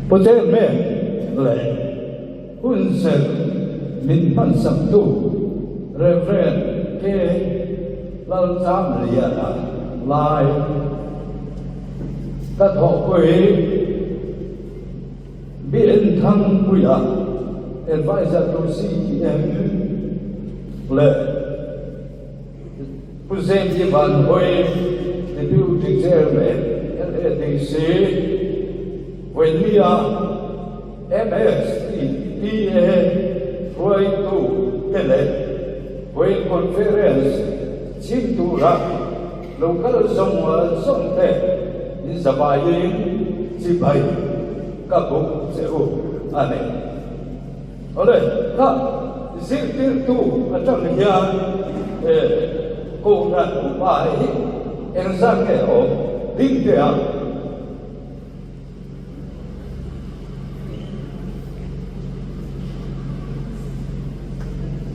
Pu Chairman leh hunserh min hmansaktu Rev. K. Lalchamliana lai ka thawhpui BN Thangpuia Adviser to CEM leh Pu Zeti Vanhawi, Deputy Chairman, LADC, Vawinia MSTPA hruaitu te leh Vawiin Conference chhim tura lo kal zawng zawng te in zavaiin chibai ka buk che u a ni. Awle, kha zirtirtu atang hian he Kohhran upa hi engzat nge awm ding teh ang?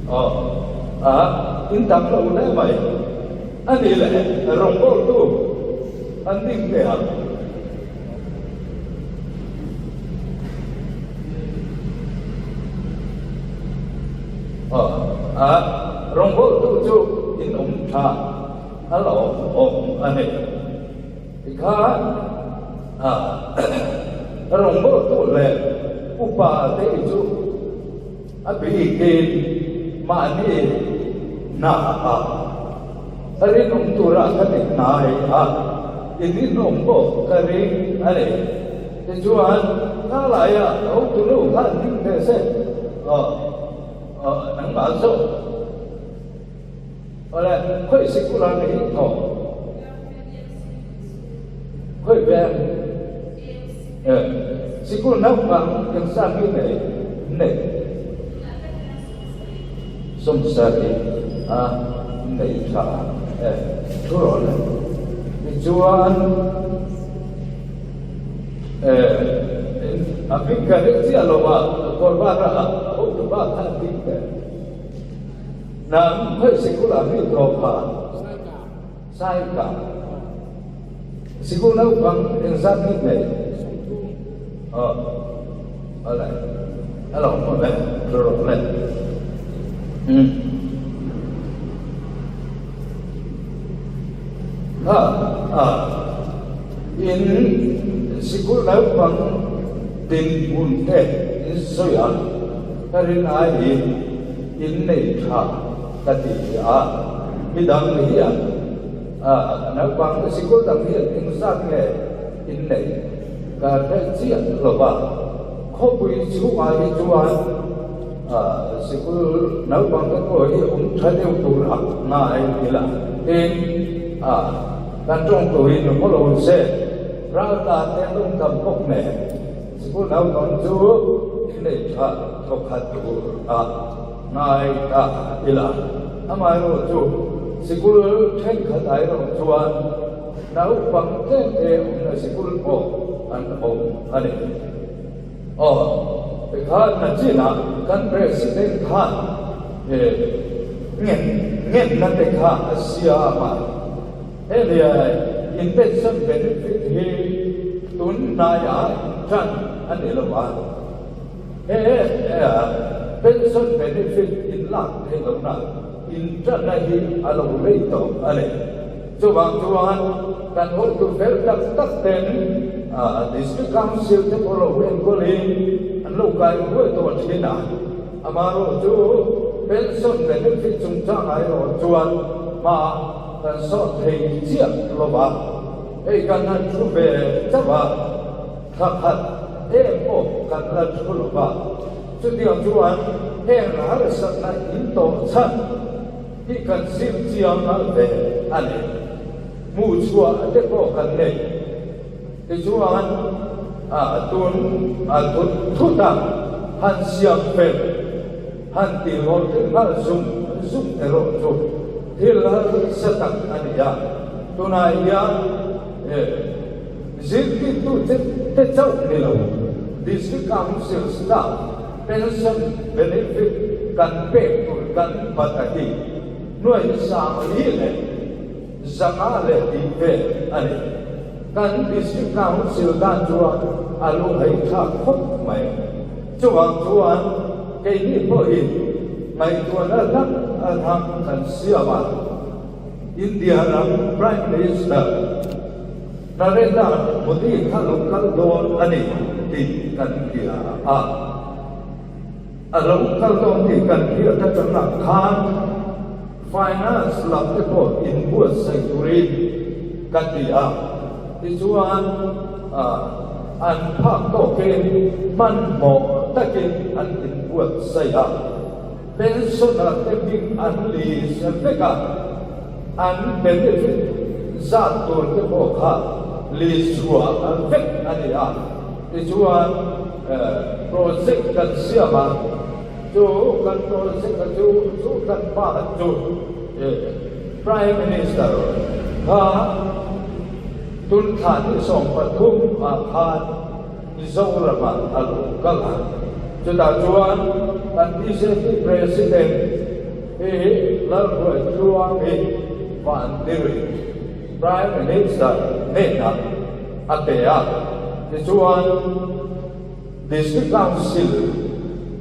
Aw, a in tam lo hle mai. A nih leh rawngbawltu an ding teh ang. A rawngbawltu chu in awm tha a la awm awm a ni. Tikhan a rawngbawltu leh upa te chu a bikin mahni hna ah a rinawm tura ka ti hnai a, i rinawm pawh ka ring a ni. Tichuan, khalaia hotunu khan ding ve se, aw, aw, nangmah zawk. Awle, khawi sikul ah nge i thawk? Khawi veng? Eh, sikul naupang engzat nge nei? Nei. Sawmsarih a nei tha e, thu rawh le. Tichuan, eh, a hming ka ring chiah lo a, kawr var a hotu bak kha an ding ve. Nang khawi sikul ah mi tawp a? Saika. Sikul naupang engzat nge nei? Aw. Awle. A lo hmu ve. Thu rawh le. Umm. A a. In sikul naupang dinhmun te in sawi a, ka rin aiin in nei tha ka ti a, midang hian naupang sikul dang hian engzat nge in neih ka hre chiah lo va, khawpui chhungah hi chuan sikul naupang te pawh hi awm tha deuh tur a ngai ila tin kan tawng turin haw lo se raltlan te an awm tam bawk nen sikul naupang chu in nei tha thawkhat tur a ngai ta ila. Amaherawhchu sikul thenkhat ah erawh chuan naupang tlem te awmna sikul pawh an awm a ni. Aw, tikhan nachinah kan President khan he ngen ngenna te kha a siam a, hemi in pension benefit hi tun hnaiah intan a ni lo a. He pension benefit in lak theih lohna inṭanna hi a lo rei tawh a ni. Chuvang chuan kan hotu fel tak tak ten District Council te pawh lo enkawlin an lo kai huai tawh thin a, amaherawhchu pension benefit chungchangah erawh chuan hma kan sawt thei chiah lo va, hei kan han thu ve chauh a. Thla khat em pawh kan la thu lo va, chutiang chuan heng harsatna in tawh chhan hi kan zir chiang a ve a ni. Hmuh chhuah te pawh kan nei. Tichuan a tun a thut thut a, han siam fel, han ti hlawhtling nghal zung zung erawh chu thil harsa tak a ni a. Tunah hian eh. Zirtirtu te chauh ni lo, District Council staff pension benefit kan pek tur kan bat a hi nuai sang li leh 500 leh tih vel a ni. Kan District Council tan chuan a lunghei thlak khawp mai. Chuvang chuan keini pawhin ngaihtuahna hlak a thang kan siam a, India ram Prime Minister Narendra Modi kha lo kal dawn a ni tih kan hria a. A lo kal dawn tih kan hriat atangah khan Finance lam te pawh inbuatsaih turin ka ti a, tichuan an phak tawkin hmanhmawh takin an inbuatsaih a, pensioner te hming an list vek a, an benefit zat tur te pawh kha list chhuah vek a ni a, tichuan project kan siam a. Chu kan project a chu chu kan pa chu Prime Minister kha tun thla ni 13 ah khan Mizoram ah a lo kal a, chutah chuan kan bjp President hi Lalhruaitluangi Vandiri Prime Minister hnenah a pe a, tichuan District Council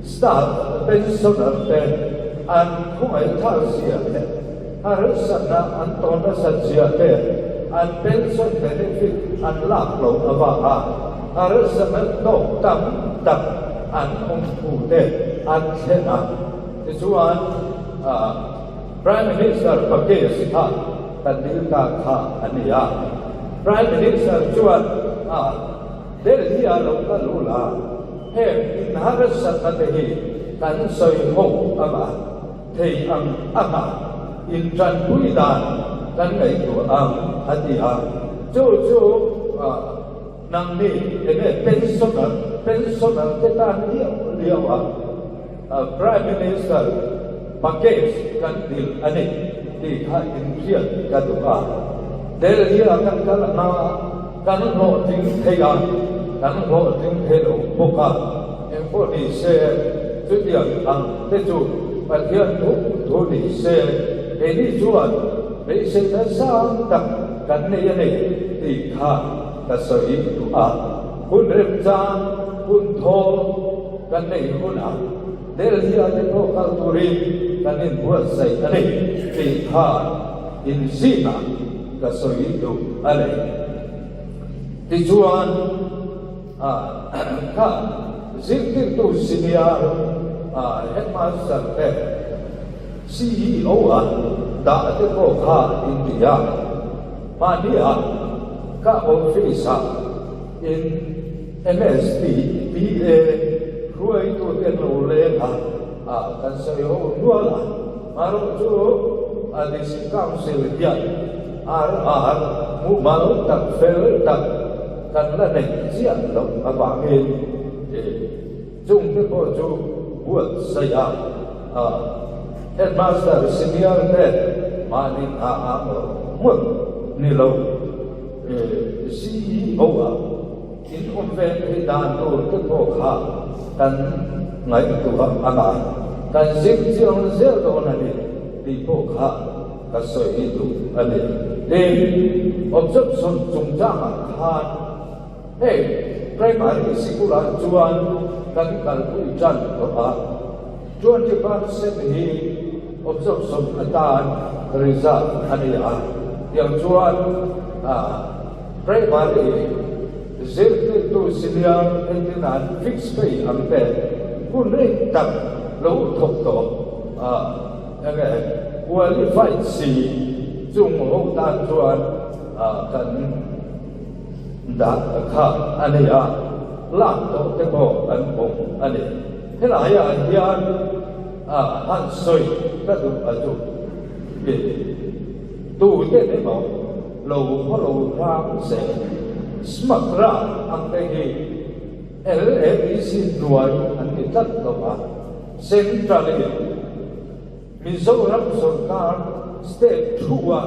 staff pensioner te an khawngaihthlak zia leh harsatna an tawn nasat zia te, an pension benefit an lak loh avanga harsatna tawk tam tak an awm thu te an thlen a. Tichuan, Prime Minister package kha kan dil ta kha a ni a. Prime Minister chuan Delhi a lo kal ul a, heng inharsatna te hi kan sawi ho anga thei ang anga intanpui dan kan ngaihtuah ang a ti a, chu chu nangni enge pensioner pensioner te tan liau liau a Prime Minister package kan dil a ni tih kha inhriat ka duh a, Delhi a kan kal anga Kan hlawhtling thei a, kan hlawhtling thei lo bawk a, engpawh ni se, chutiang ang te chu Pathian thu thu ni se, keini chuan beiseina sang tak kan nei a ni tih kha ka sawi duh a. Hun remchang, hun thawl kan neih hunah Delhi-ah te pawh kal turin kan inbuatsaih a ni tih kha inzingah ka sawi duh a ni. Tichuan, kha zirtirtu senior headmaster te CEO a dah te pawh kha in ti a, mahnia ka office-ah in MSDPA hruaitute lo leng a, kan sawi ho nual a. Marawh chu a District Council hian RR mumal tak fel tak kan la neih chiah loh avangin chungte pawh chu buatsaih a, Headmaster Senior te mahni hna ah ngawt ni lo CEO ah In awm ve theih dan tur te pawh kha kan ngaihtuah ang a, kan zir chiang zel dawn a ni tih pawh kha ka sawi duh a ni. Tin, objection chungchangah khan hei primary sikulah chuan kan kalpui tan tawh a, 20% hi objection atan reserve a ni a, tiang chuan Primary zirtirtu senior entin an fix pay ang te hun rei tak lo thawk tawh a enge qualified si chung ho tan chuan kan dah kha a ni a, lak tawh te pawh an awm a ni. Helaiah hian han sawi ka duh a chu tute emaw Lo haw lo hram se, Smuggler ang te hi LADC hnuai an ni tlat lo a, Central in Mizoram sorkar state thu a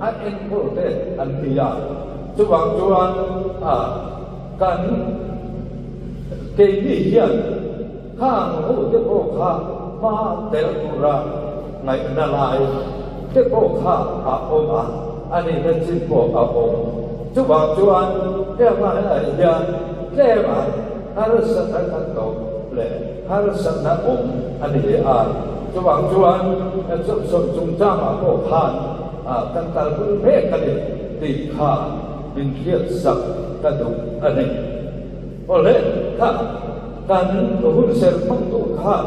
a enkawl te an ni a, chuvang chuan a kan keini hian khang ho te pawh kha hma tel tura ngaihna lai te pawh kha a awm a, a nihna chin pawh a awm. Chuvang chuan heng laiah hian tlema harsatna kan tawk leh harsatna awm a ni a. Chuvang chuan absorption chungchangah pawh khan kan kalpui mek a ni tih kha min hriatsak ka duh a ni. Awle kha kan hunserh hmangtu khan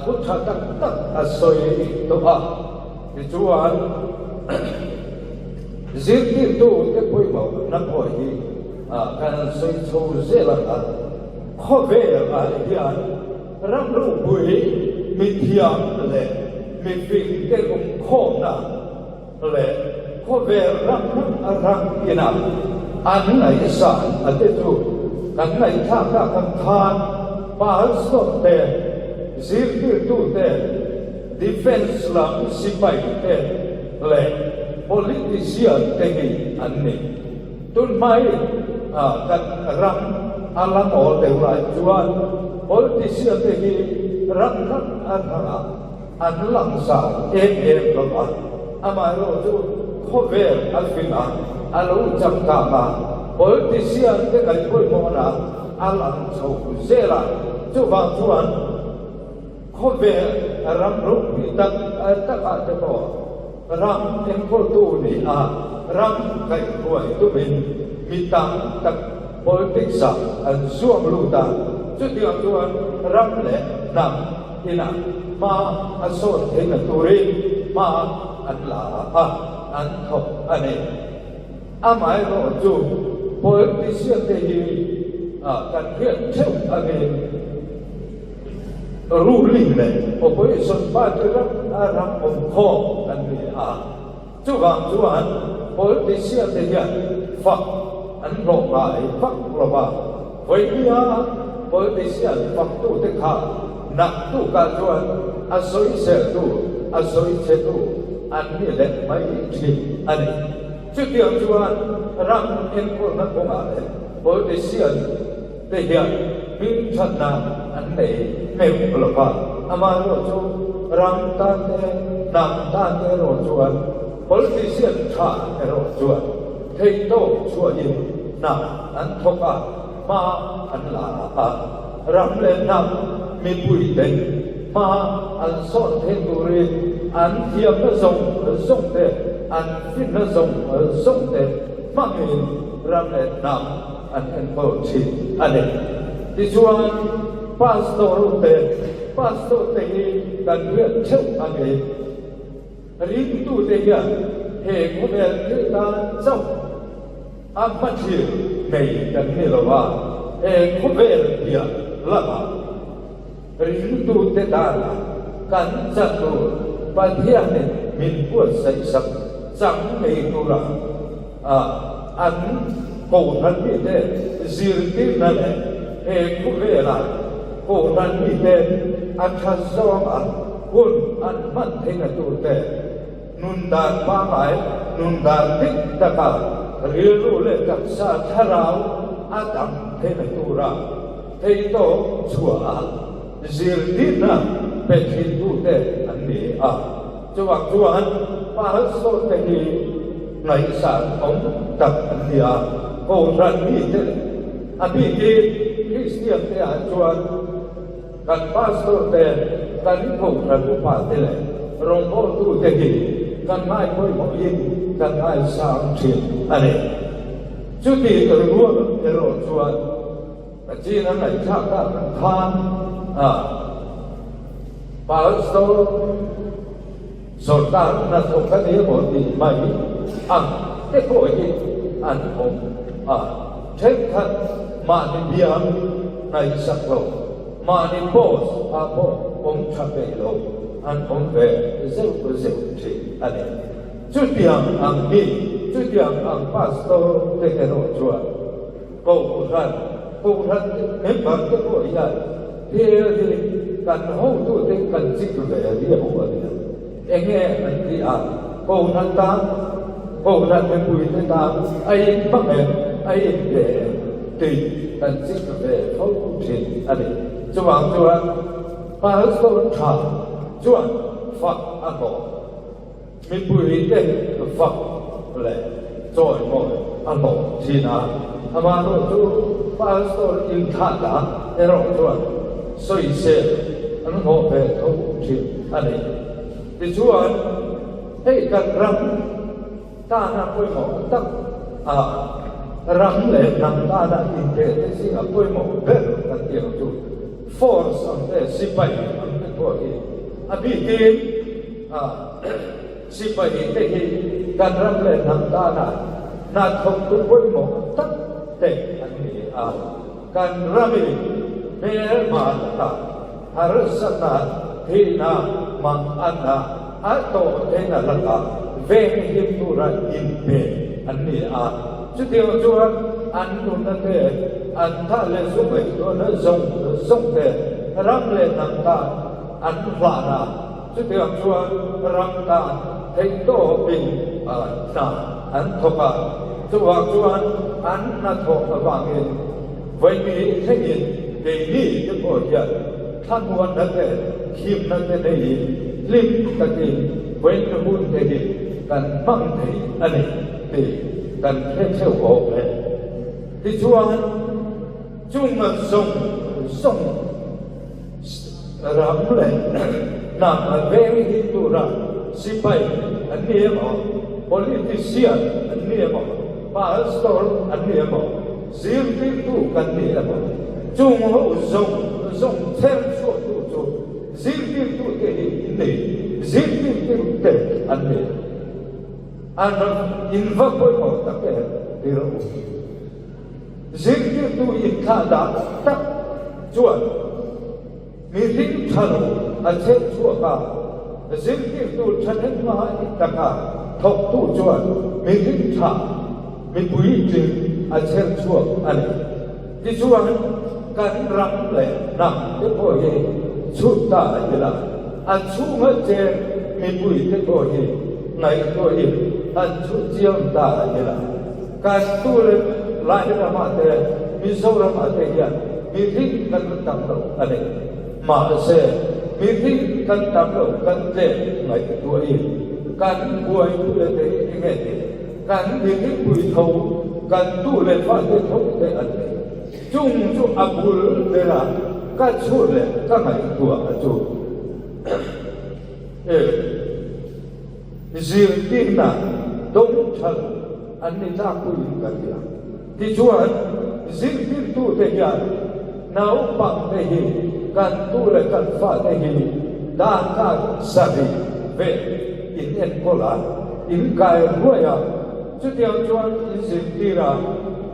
thu tha tak tak a sawi tawh a, tichuan zirtirtu te pawimawhna pawh hi kan han sawi chho zel ang a, khawvel ah hian ram ropui mithiam leh mifing te awmkhawmna leh khawvel ram hrang hrang ina an ngaihsan a te chu kan ngaihthlak tak ang khan pastor te, zirtirtu te, defence lam sipai te leh politician te hi an ni. Tun hmai kan ram a la mawl deuh lai chuan politician te hi ram hrang hrangah An langsar em em lo va, amaherawhchu khawvel a fing a, a lo changkang a, politician te ngaihpawimawhna a lang chho zel a, chuvang chuan khawvel ram ropui tak takah te pawh ram enkawltu ni a, ram kaihhruai tumin mi tam tak politics ah an zuam lut a, chutiang chuan ram leh hnam Inah hma a sawn theihna turin hma an la a, an thawk a ni. Amaherawh chu politician te hi kan hriat theuh angin ruling leh opposition party ram a ram awmkhawm an ni a. Chuvang chuan politician te hian fak an hlawh ngai vak lo va, vawinia politician faktute kha naktukah chuan a sawiseltu, a sawichhetu an ni leh mai thin a ni. Chutiang chuan ram enkawlna kawngah leh politician te hian hmingthatna an nei meuh lo va, amaherawh chu ram tan te, hnam tan te erawh chuan politician tha erawh chuan theihtawp chhuahin hna an thawk a, hma an la a, ram leh hnam mipui ten hma an sawn theih turin an thiamna zawng zawng te, an finna zawng zawng te hmangin ram leh hnam an enkawl thin a ni. Tichuan, Pastor te, Pastor te hi kan riat theuh a ni. Ringtute hian he khawvel thil tan chauh a hmathlir nei kan ni lo a, he khawvel piah lamah ringtute tana kan chan tur Pathianin min buatsaihsak chang ngei tura a an kohhran mite zirtirna leh he khawvela kohhran mite a tha zawnga hun an hman theihna turte nun dan pangngai, nun dan dik taka rilru leh taksa thlarau a dam theihna tura theihtawp chhuah a zirtirna pe thintute an ni a. Chuvang chuan Pastor te hi ngaihsan awm tak an ni a, Kohhran mite leh a bikin Kristian te ah chuan kan Pastor te, kan Kohhran upa te leh rawngbawltu te hi kan ngaipawimawhin kan ngaisang thin a ni. Chuti rual erawh chuan Pathian a ngaihthlak tak ang khan a Pastor Sawrkar hnathawk a ni emaw tih mai ang te pawh hi an awm a, thenkhat mahni biang ngaihsak lo, mahni post ah pawh awm tha peih lo an awm ve zeuh zeuh thin a ni. Chutiang ang mi, chutiang ang Pastor te erawh chuan Kohhran, Kohhran member te pawh hian thil hi kan hotute kan chik ve viau a nia. Enge an tih a, Kohhran tan, Kohhran mipui te tan a inhmang em, a inpe em tih kan chik ve fo thin a ni. Chuvang chuan Pastor tha chuan fak a hlawh. Mipui te fak leh chawimawi. a hlawh thin a. Amaherawhchu pastor inthlah dah erawh chuan sawisel an hlawh ve tho thin a ni. Tichuan, hei kan ram tana pawimawh tak a ram leh hnam tana inpehte zinga pawimawh ber kan tih ang chu force ang te, sipai ang te pawh hi a bikin a sipai te hi kan ram leh hnam tana hnathawktu pawimawh tak te an ni a. Kan ramin hmelma lakah harsatna, thihna, manganna a tawh theihna lakah venghim tura inpe an ni a. Chutiang chuan an nunna te, an thah leh zu ngaihtuahna zawng zawng te ram leh hnam tan an hlan a. Chutiang chuan ram tan theihtawpin hna an thawk a, chuvang chuan an hnathawh avangin vawi thlengin keini te pawh hian thlamuanna te, himna te neiin hlim takin vawi hun te hi kan hmang thei a ni tih kan hre theuh awm e. Tichuan chunga zawng zawng Ram leh hnam a veng hi tura sipai an ni emaw, politician an ni emaw, pastor an ni emaw, zirtirtu kan ni emaw, chung ho zawng zawng chher chhuahtu chu zirtirtute hi in ni, zirtirtute an ni. An in va pawimawh tak em ti rawh u. Zirtirtu inthlah dan tak chuan mihring tha lo a chher chhuak a, zirtirtu thahnem ngai taka thawktu chuan mihring tha mi puitling a chher chhuak a ni. Tichuan, kan ram leh hnam te pawh hi chhut ta ila, a chhunga cheng mipuite pawh hi ngaihtuahin han chhut chiang ta ila. Kan tu leh lai ramah te, Mizoramah te hian mihring kan la tam lo a ni. Mahse, mihring kan tam lo kan tlem ngaihtuahin kan buaipui a te hi enge ni? Kan mihring pui tho, kan tu leh fate tho te an ni. Chung chu a bul bera ka chhut leh ka ngaihtuah a chu. E. Zirtirna dawng tha lo an ni tlangpuiin ka hria. Tichuan, zirtirtute hian naupangte hi kan tu leh kan fate hi darkar sarih vel in enkawl a, in kai ruai a, chutiang chuan in zirtir a,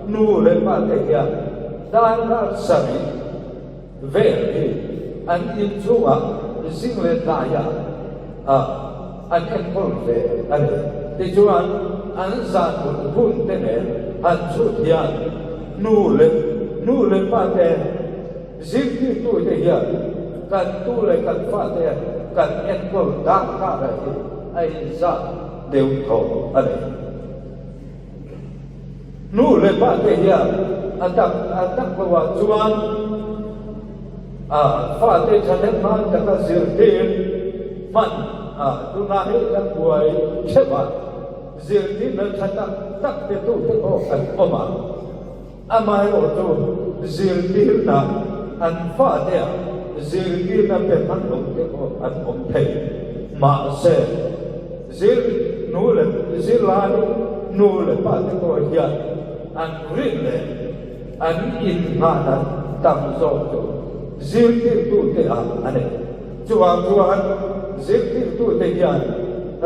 nu leh pate hian darkar sarih vel hi an inchungah zing leh tlaiah an enkawl ve a ni. Tichuan, an zan mut hun te nen han chhut hian nu leh nu leh pa te, zirtirtute hian kan tu leh kan fate kan enkawl dan karah hi a inzat deuh tho a ni. Nu leh pa te hian a tak a tak lo ah chuan a fate thahnem hman taka zirtir hman a tunah hi kan buai theuh a, zirtirna tha tak tak pe tu te pawh an awm a, amaherawhchu zirtirna an fate ah zirtirna pe hman lo te pawh an awm thei. Mahse. Zir nu leh zirlai nu leh pa te pawh hian an rin leh an inngahna tam zawk chu zirtirtute ah a nei. Chuvang chuan zirtirtute hian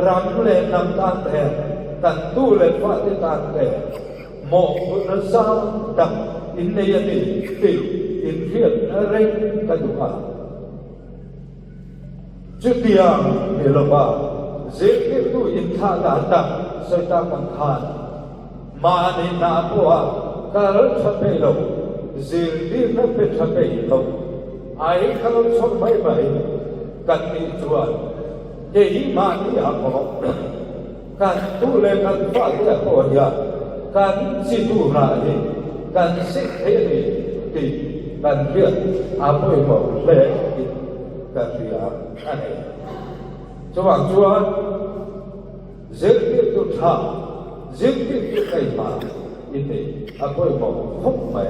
ram leh hnam tan te, kan tu leh fate tan te mawhphurhna zau tak in nei a ni tih inhriatna reng ka duh a. Chutiang ni lova zirtirtu inthlah dan tak sawi tak ang khan mahni hna pawha kal tha peih lo, zirtirna pe tha peih lo, ai kal chhawr mai mai kan nih chuan kei mahni ah pawh kan tu leh kan fate ah pawh hian kan chi turah hi kan sik thei a ni tih kan hriat a pawimawh hle in ka hria a ni. Chuvang chuan zirtirtu tha, zirtirtu keimah. in nei a pawimawh khawp mai.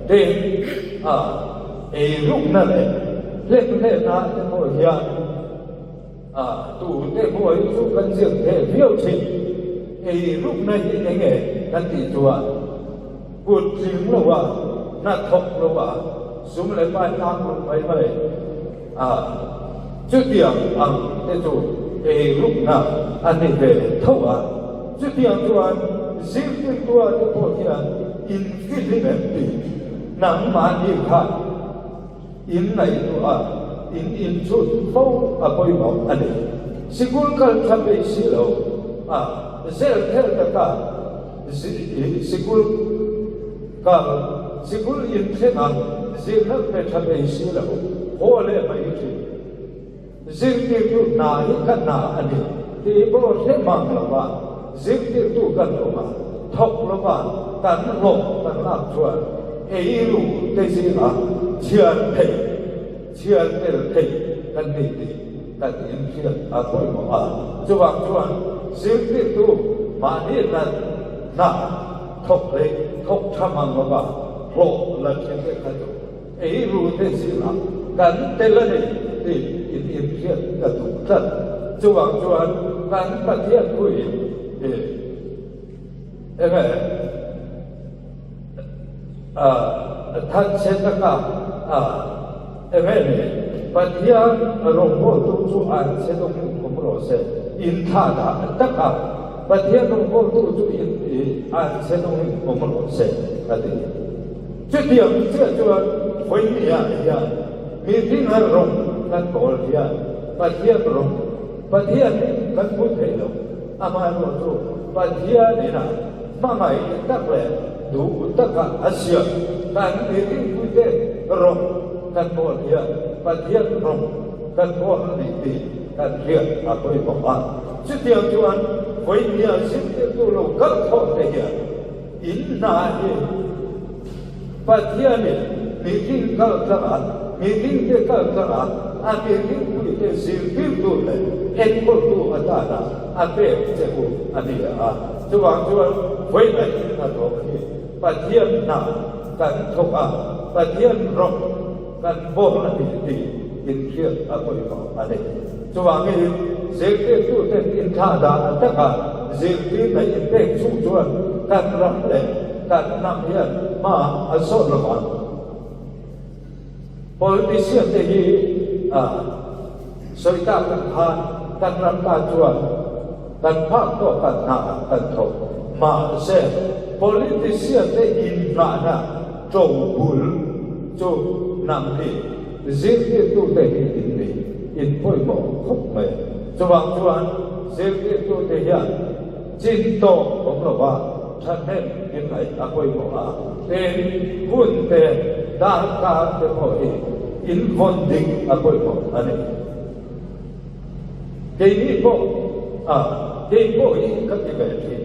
Tin, a eirukna leh hlemhletna te pawh hian a tute pawh hi chu kan zir thei viau thin. Eirukna hi eng nge kan tih chuan kut tling lo a, hnathawk lo a, sum leh pai tlang ruk mai mai a, chutiang ang te chu eirukna a ni ve tho a. Chutiang chuan zirtirtua te pawh hian infihlim em tih nangmahni khan in ngaihtuah a, in inchhut fo a pawimawh a ni. Sikul kal tha peih si lo a, zel ther taka sikul kal, sikul inthleng a zirna pe tha peih si lo haw leh mai thin. Zirtirtu hna hi ka hna a ni tih pawh hre mang lo va, zirtirtu kan awm a, thawk lo va kan hlawh kan lak chuan eiru te zingah chhiar theih, chhiar tel theih kan ni tih kan inhriat a pawimawh a. Chuvang chuan zirtirtu mahni hna hna thawk leh thawk tha mang lo va hlawh la thin te kha chu Eiru te zingah kan tel a ni tih in inhriat ka duh tlat. Chuvang chuan kan Pathian thuin i enge a thatchhe taka a enge ni Pathian rawngbawltu chu an chhe dawng awm rawh se, inthlah dah taka Pathian rawngbawltu chu in an chhe dawng awm rawh se a ti. Chutiang chiah chuan vawinia hian mihringa rawng kan bawl hian Pathian rawng, Pathian hi kan hmu thei lo, amaherawh chu Pathian ina hmangaih tak leh duh taka a siam kan mihringpuite rawng kan bawl hian Pathian rawng kan bawl a ni tih kan hriat a pawimawh a. Chutiang chuan vawinia zirtirtu lo kal khawm te hian In hna hi Pathianin mihring kal tlanga, mihringte kal tlanga a mihringpuite zirtirtu leh enkawltu atana a pek che u a ni a. Chuvang chuan vawiin in hnathawk hi Pathian hna kan thawk a, Pathian rawng kan bawl a ni tih inhriat a pawimawh a ni. Chuvangin zirtirtuten inthlahdah taka zirtirna inpek chung chuan kan ram leh kan hnam hian hma a sawn lo vang. Politician te hi a sawi tak ang khan kan ram tan chuan kan phak tawk kan hna kan thawk. Mahse politician te inngahna tobul chu hnam hi Zirtirtute hi in ni, in pawimawh khawp mai. Chuvang chuan zirtirtute hian chin tawk awm lova thahnem in ngaih a pawimawh a, tin hun te, darkar te pawh hi in vawn dik a pawimawh a ni. Keini pawh a, kei pawh hi ka ti ve thin.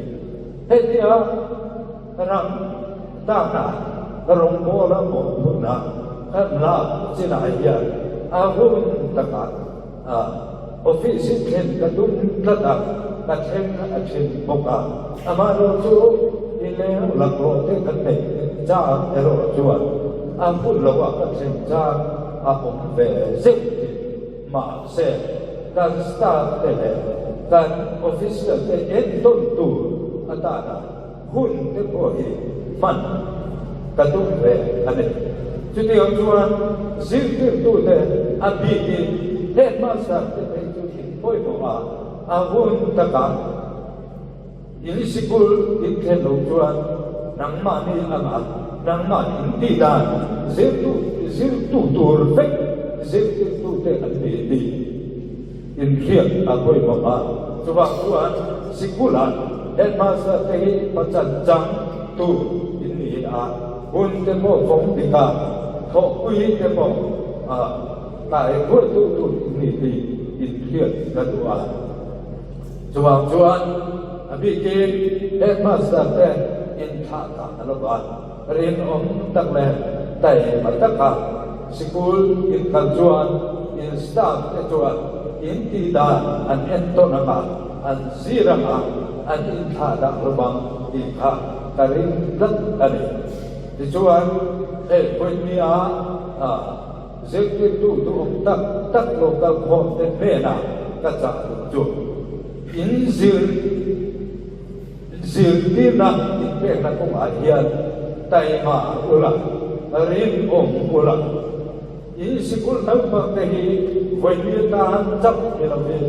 Hetia Ram tana rawngbawla mawhphurhna kan lak chinah hian a hun takah office in thlen ka tum tlat a, ka thleng a thin bawk a. Amaherawhchu i leng laklawh te kan neih chang erawh chuan a hun loah ka thlen chang a awm ve zeuh thin. Mahse, kan staff te leh kan official te entawn tur atana Hun te pawh hi hman ka tum ve a ni. Chutiang chuan zirtirtute a bikin headmaster te phei chu in pawimawh a, a hun takah in sikul in thlen lo chuan nangmahni anga nangmah in tih dan zirtu zirtu tur vek zirtirtute an ni tih Inhriat a pawimawh a, chuvang chuan sikulah headmaster te hi pachan chang tur in ni a, hun te pawh vawng dik a, thawhpui te pawh tlai hruaitu tur in ni tih inhriat ka duh a. Chuvang chuan a bikin headmaster te inthlah tak a lo va, rinawm tak leh taima taka sikul in kal chuan in staff te chuan in tih dan an entawn ang a, an zir ang a, an inthlah dah hlawm ang tih kha. ka ring tlat a ni. Tichuan, hei Vawinia zirtirtu duhawm tak tak lo kal khawmte hnenah ka chah duh chu, in zir zirtirna inpekna kawngah hian taima ula, rinawm ula. In sikul naupang te hi vawiin atan chauh ni lovin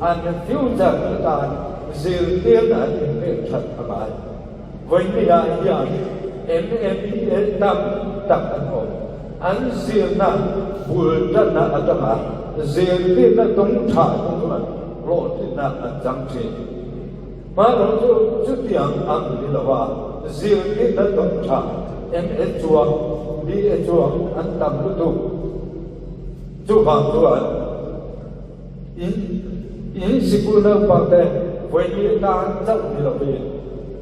an future atan zirtirna an inpek that a ngai. Vawiin hian MMPA tam tak an awm. An zirna bul tanna atanga zirtirna dawng tha te chuan hlawhtlinna an chang thin. Hmanraw chu chutiang ang ni lova zirtirna dawng tha MA chuang, BA chuang an tam lutuk. Chuvang chuan in in sikul naupangte vawiin tan chauh ni lovin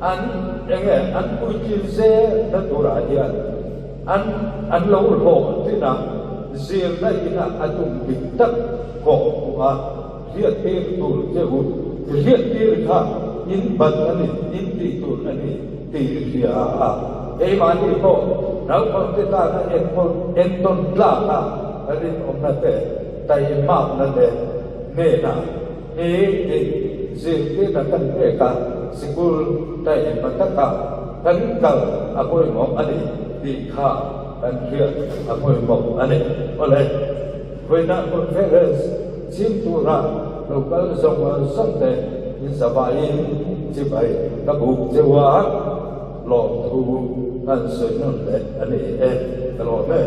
an enge an puitlin zelna turah hian an an lo hlawhtlin a, zirna inah a tum dik tak kawh hmuh a. Hriattir tur che u, hriattir kha in ban a ni, in tih tur a ni tih hria a, keimahni pawh naupangte tana enkawl entawn tlak a rinawmna te, taimakna te hnenah ni tin zirtirna kan pek a, sikul taima taka kan kal a pawimawh a ni tih kha kan hriat a pawimawh a ni. Awle. Vawiinah Conference chim tura lo kal zawng zawng te in zavaiin chibai ka buk cheu a, lawmthu kan sawi nawn leh a ni e, ka lawm e.